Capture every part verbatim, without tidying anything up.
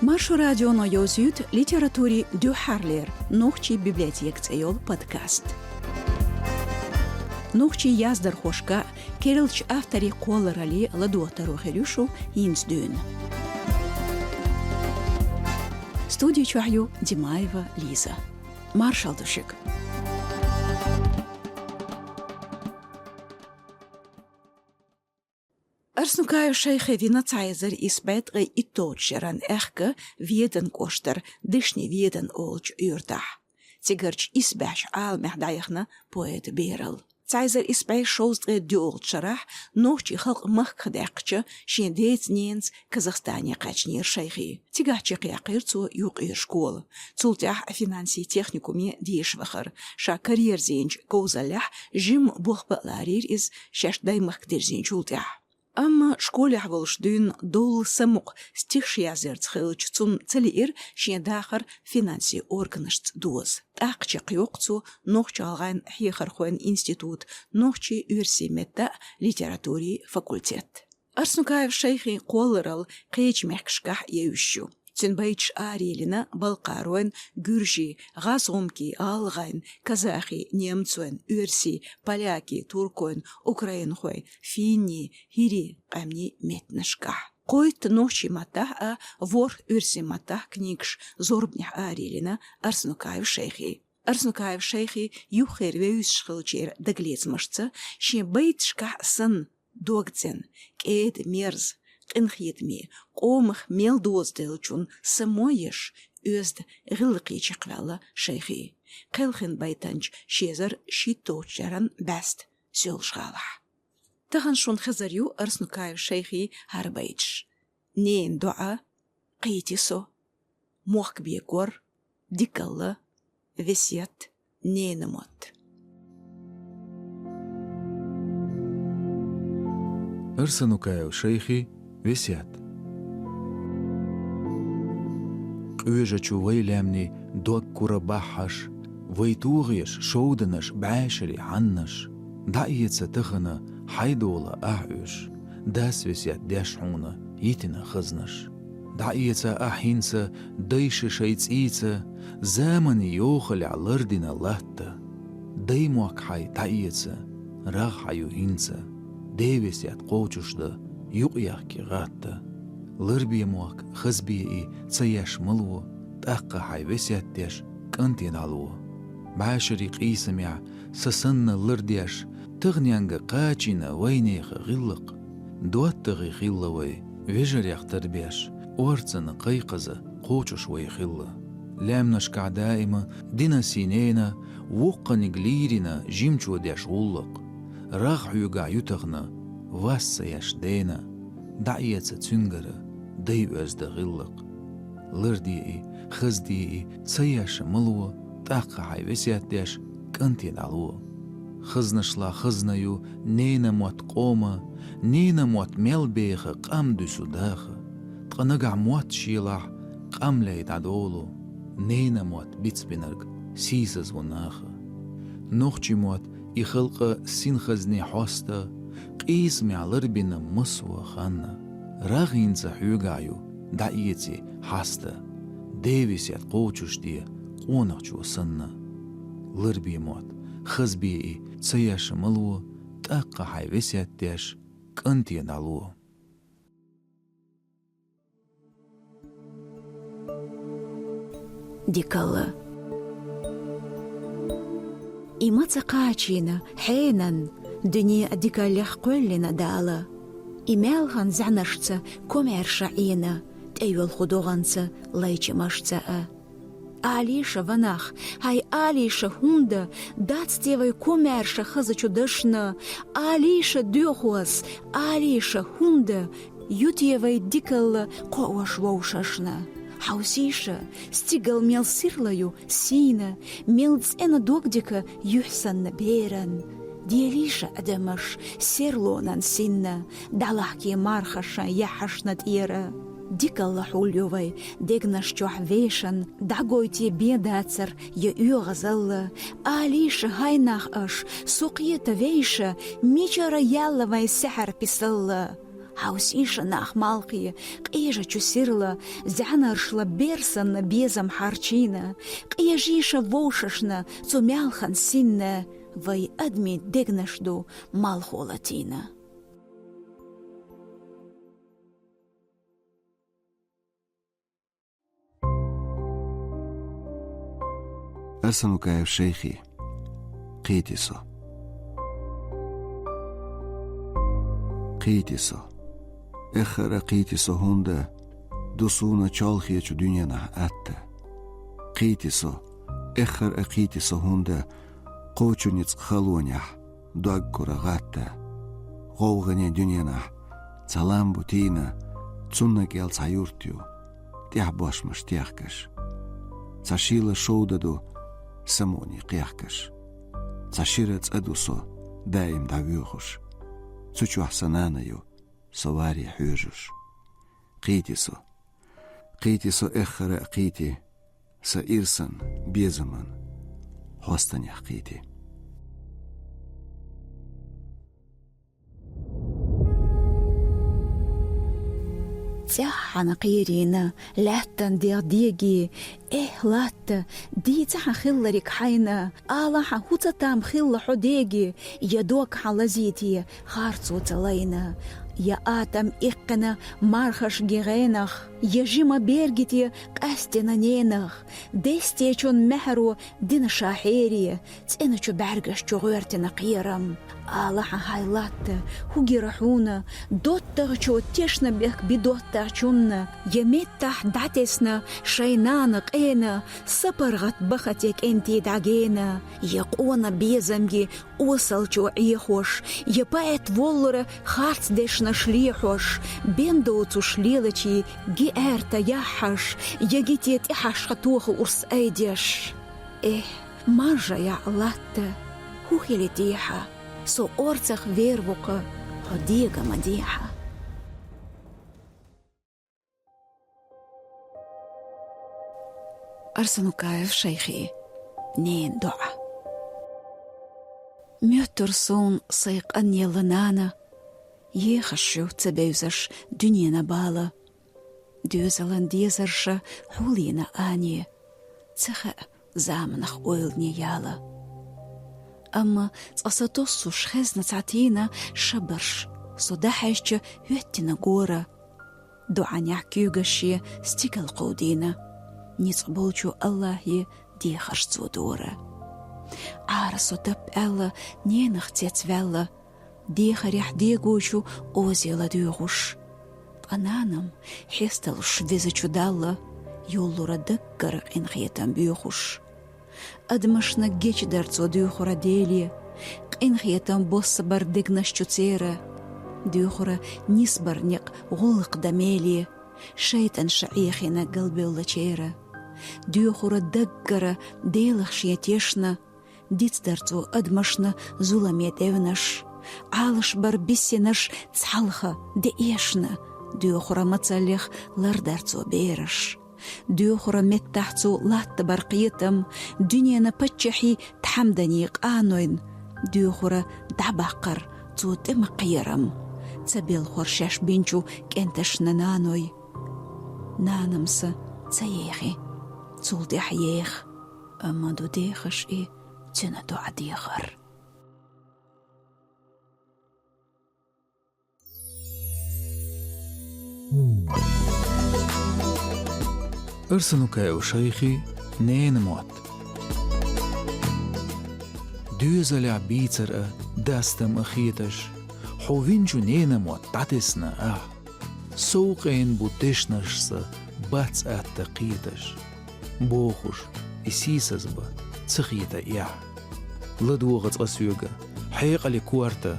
Маршо радионо йовзуьйту литературин дуьххьарлера «Нохчийн библиотека» цӀе йолу подкаст. Нохчийн яздархошка, керлачу авторийн кхолларалле ладогӀа таро хир ю шу хӀинца дуьйна. Студи чохь ю Димаева Лиза. Маршалла ду шуьга. Арснукаев Шайхи вина цхьа эзар исс бӀе ткъе итталгӀачу шеран аьхка Веданан кӀоштара Дышни Ведана олучу юьртахь. Цигарчу исбаьхьчу Ӏаламехь дӀаяхна поэтан бералла. Цхьа эзар исс бӀе шовзткъе доьалгӀачу шарахь нохчийн халкъан махках даьккхича, шен деца-ненаца Казахстане кхаьчнера Шайхи. Цигахь чекхъяьккхира цо юккъера школа. Цул тӀаьхьа финансийн техникуме деша вахара. Ша караерзийначу говзаллехь жимма болх бан а ларийра иза, шаьш даймахка дирзинчул тӀаьхьа. Амма школехь волуш дуьйна доллу самукъа стихаш язъярца хилча, цунна ца лиира шен дахар финансийн органашца доза. ТӀаккха чекхйоккху цо Нохч-ГӀалгӀайн хьехархойн институтан нохчийн, оьрсийн меттан а, литературин а факультет. Арснукаев Шайхин кхолларалла кхечу мехкашкахь евзаш ю. Цуьнан байташ арайиллина балкхаройн, гуьржийн, гӀазгӀумкийн, гӀалгӀайн, казахийн, немцойн, оьрсийн, полякийн, туркойн, украинхойн, финнийн, хӀирийн къаьмнийн меттанашкахь. Кхойтта нохчийн маттахь а, ворхӀ оьрсийн маттахь книгаш зорбанехь арайиллина Арснукаев Шайхин. Арснукаев Шайхи юххера вевзаш хиллачеран дагалецамашца, шен байташкахь а санна, догцӀена, кӀеда-мерза, къинхетаме, къомах мел дозаделлачунна само еш, оьзда, гӀиллакхе чекхваьлла Шайхи. Кхелхина байтанчу ши эзар шийтталгӀачу шеран бӀаьста Соьлжа-ГӀалахь. Тахана шуна хезар ю Арснукаев Шайхин хӀара байташ: «Ненан доӀа», «Кхийти со», «Мохк бегор», «Дикалла», «Весет», «Ненан мотт». Арсанукаев Шайхи, «Весет». Къоьжачу вай лаьмнийн дог кура баххьаш, вай тогӀеш шовданаш, бӀешерийн хьаннаш, дӀаэца тахана хьайн дола ахь уьш, дас весет деш хьуна йитина хазнаш. ДӀаэца ахь хӀинца дайша шайн цӀийца, заманан йохаллехь лардина латта. Даймохк хьайн дӀаэца, рагӀ хьан ю хӀинца, ден весет кхочушдан юкъаяхки гӀатта. Ларбе мохк, хазбе и, ца еш ма ло, тӀаккха хьайн весет деш кӀанте дӀало. БӀешерийн къийсамехь сан санна лардеш, таханенга кхачийна вайнехан гӀиллакх. ДоттагӀий хилла вай, вежарех тарбеш, орцанна кхайкхаза кхочуш вай хилла. Лаьмнашкахь даима дина сий ненан, вукханиг лийрина жимчо деш гӀуллакх. РагӀ хьоьгахь ю тахана вас ца еш дена, дӀаэца цуьнгара дай оьзда гӀиллакх. Ларде и, хазде и, ца еш ма ло, тӀаккха хьайн весет деш кӀанте дӀало. Хазнашлахь хазна ю ненан мотт къоман, ненан мотт мел беха къам дуьсу даха. Ткъа нагахь мотт шелахь, къам лей дӀадолу, ненан мотт бицбинарг сийсаз ву наха. Нохчийн мотт и халкъан синхазне хьоста, къийсамехь ларбина массо а ханна. РагӀ хӀинца хьоьгахь ю, дӀаэций хьаста, ден весет кхочушде къонахчо санна. Ларбе мотт, хазбе и, ца еш ма ло, тӀаккха хьайн весет деш кӀанте дӀало. Дикалла. И ма ца кхачийна хьенан, дуьне дикаллех кхоьллина Дала. И маьлхан зӀаьнашца комаьрша Ӏийна, тӀейолху догӀанца, лайчамашца а. Алийша, ванах, хьайн алийша хӀунда, дац те вай комаьрша хазачу дашна, алийша, доьхос, алийша, хӀунда, ю те вай дикалла кхоош вовшашна. Хьовсийша, стигал мел сирла ю сийна, мел цӀена догдика юьхь санна беран. Делийша, адамаш, серлонан синна, дӀалахке мархаш шайн яххьашна тӀера. Дикалла хьулйо вай дегнаш чохь вешан, дӀагойтий бен дацар я оьгӀазалла. Алийша, хьайнах аш, со кхета вейша, мичара яьлла вайн саьхьар писалла. Хьовсийша нах малхе, къежачу сирла, зӀанаршла бер санна безам хьарчийна, къежийша вовшашна цу мелхан синна, вай адамийн дегнаш ду малхо латийна. Арсанукаев Шайхи. Кхийти со. Кхийти со. Эххар а кхийти со, хӀунда ду суна чолхечу дуьненахь атта. Кхийти со. Эххар а кхийти со, хӀунда кхочу ницкъ халонехь дог кура гӀатта. ГӀовгӀане дуьненахь цхьа лам бу тийна, цунна кӀел цхьа юрт ю, тӀехь бошмаш техкаш. Цхьа шийла шовда ду самукъане кхехкаш. Цхьа шира цӀа ду со даим дӀавоьхуш. Цу чохь сан нана ю, со варе хьоьжуш. Кхийти со. Кхийти со, эххар а кхийти, сан ирсан, безаман хьостанех кхийти. ЦӀеххьана кхерийна лаьттан дегӀ деге, эхь, латта, дийца хьан хилларг хьайна, ала хьан, хӀу ца там хилла хьо деге, я дог хьан лазийте харцо ца лайна, я атам иккхина мархаш гигӀенах, я жима бергите къаьстина ненах, дестечун маьхьаро дина ша хьере, цӀеначу бӀаьргаш чу гӀоьртина кхерам. Ала хьан, хьай латта, хӀу гира хьуна, доттагӀчо тешна бехк би доттагӀчунна, я меттахь дӀатесна шайн нана къена, са паргӀат бахате кӀентий дӀагена, я къона безамги осалчо Ӏехош, я поэт воллура харц дешнаш лехьош, бен доцуш лелачий ги аьрта яххьаш, я гите тӀехьашха тоха урс айдеш. Эхь, маржа яӀ латта, хӀу хили дехьа, со орцах вер ву-кха, хьо дега ма дехьа. Арсанукаев Шайхи. Ненан доӀа. Моьттур суна сайн къанъелла нана, ехаш ю ца бевзаш дуьненан бала. Доьзалан дезарша хьулйина ане, ца хаьа заманах ойлане яла. Амма цкъа са тоссуш хезна цхьа тийна шабарш, со дӀахьаьжча хӀоьттина гора. ДоӀанехь куьйгаш шен стигал кховдийна, ницкъ болчу Аллахье дехарш цо дора. Ӏара со тап аьлла, ненах цецваьлла, дехарехь дегочу озе ладоьгӀуш. Ткъа нанам, хьесталуш везачу Далла, йоллура даггара къинхетам боьхуш. Адамашна гечдар цо доьхура Деле, къинхетам боссабар дегнаш чу церан, доьхура нисбар некъ гӀуллакх дан меле, шайтӀанша Ӏехийна галбевллачеран. Доьхура даггара Делах шен тешна, дицдар цо адамашна зуламе девнаш, Ӏалашбар биссинарш цхьалха де эшна, доьхура мацаллех лардар цо бераш. Доьхура меттахь цо латтабар кхетам, дуьненан паччахьий тхьамданийн къанойн, доьхура дӀабаккхар цо тӀеман кхерам, ца белхор шаьш бинчу кӀенташна наной. Нанам сан ца ехи, цул тӀаьхьа еха, амма ду дехаш и цуьнан доӀа дехар. Арсанукаев Шайхи. Ненан мотт. Доьзалехь бийцар а, дастам а хеташ, хьо винчу ненан мотт дӀатесна ахь. Сов къена бу дешнашца бац атта кхеташ. Бохуш, и сийсаз бан ца хета эхь. ЛадогӀа цкъа соьга хьекъале корта,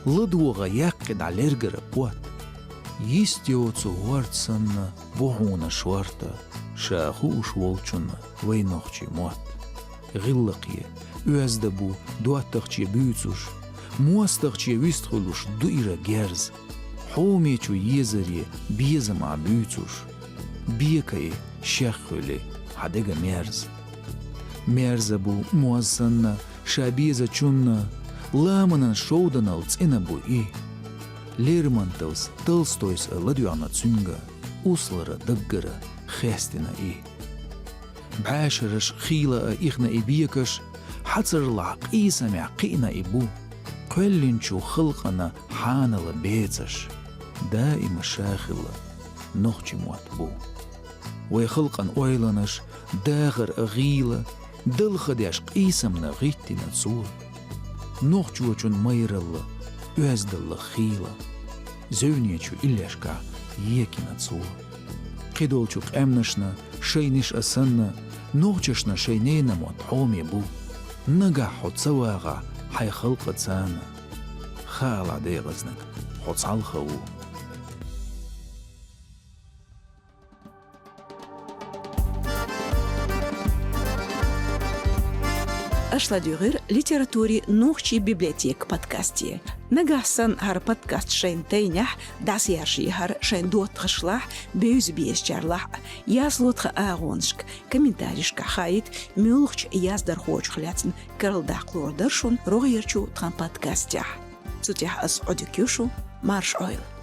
ладогӀа яккхи дӀа лергара потт. Йист йоцу хӀорд санна бу хьуна шорта, ша хууш волчунна вай нохчийн мотт. ГӀиллакхе оьзда бу доттагӀче буьйцуш, мостагӀче вистхуьлуш дуира герз. Хьоме чу езаре безам а буьйцуш, бекай шех хуьли хьан дега мерза. Мерза бу моз санна ша безачунна, ламанан шовданал цӀена бу и. Лермонтовс, Толстойс а ладоьгӀна цуьнга, услара даггара хестина и. БӀаьшераш хийла а ихна и бекаш, хьацарлахь къийсамехь кхиъна и бу. Кхоьллинчу халкъана хьанала бецаш, даима ша хилла нохчийн мотт бу. Вай халкъан ойланаш, дахар а гӀийла, далха деш къийсамна гӀиттина цо. Нохчочун майралла, оьздалла хийла, зевнечу иллешкахь екина цо. Кхидолчу къаьмнашна шайн иш а санна, нохчашна шайн ненан мотт хьоме бу. Нагахь хьо ца вагӀахь хьайн халкъаца, хаалахь дегӀазнаг, хьо цхьалха ву. Аша ладуьйгӀира литературин нохчийн библиотека подкасте. Нагахь санна хӀара подкаст шайна тайнехь, дӀасаяржийхьара шайн доттагӀашлахь, бевза-безачарлахь а, ялсаманин агӀонашка, комментарийшка хаийта муьлххачу яздархочух лаьцна карладаккха лур дара шуна рогӀерчу тхан подкастехь. Цу тӀехь ас Ӏодика ю шун, марша Ӏойла.